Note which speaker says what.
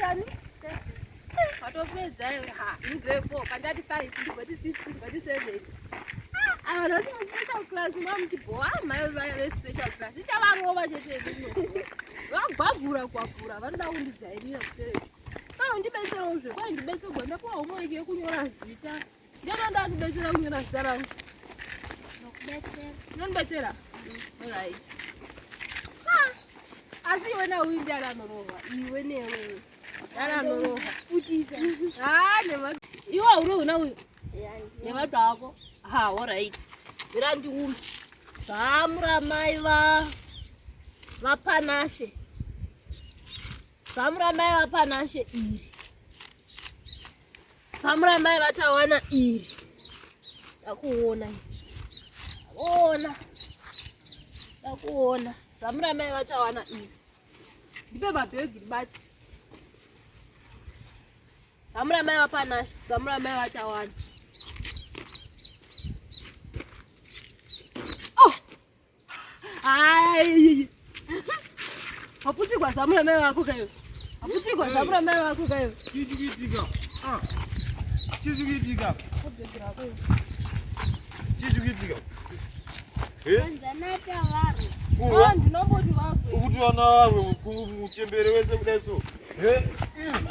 Speaker 1: Grade ani? Watopedza ha, in grade 4, pandati 5, ndigoti 6, ndigoti 7. Ah, vanhu vasi muspecial class mamuchibhowa mai vaya vespecial class ichavarova chete vagwabvura gwabvura vanoda kundijairira kutereka. Kwai undibetserewo zve, kwai ndibetserwa ndapuwa homework yekunyora zita. Ndinoda kundibetsera kunyora zita rangu.
Speaker 2: Ndokubetsera.
Speaker 1: Unondibetsera? Alright. Ha! Asi iwe nauyu ndiani anorohwa? Iwe newe. Ndiani anorohwa?
Speaker 2: Putisa.
Speaker 1: Ah, nema iwe haurohwi nauyu? Nema dzako. Ha, alright. Mira ndiumbe. Zamu ramai va vaPanashe. Zamu ramai vaPanashe iri. Zamu ramai vatawana iri. Ndakuona. Ndakuona. Ndakuona. Zamu ramai vatawana iri. Ndipe mabhegi ndibate. Zamu ramai vaPanashe. Zamu ramai vatawana. Oh! Ai! Waputsigwa zamu ramai vako kayo. Waputsigwa zamu ramai vako kayo.
Speaker 3: Chii chikuitika? Ah. Chii chikuitika? Chii chikuitika? Eh?
Speaker 2: Vanzanata varwe.
Speaker 3: Kurwa?
Speaker 1: Ah, ndinomboti vakwe.
Speaker 3: Ukuti vana varwe muchembere wese kudai so. Eh? Mm.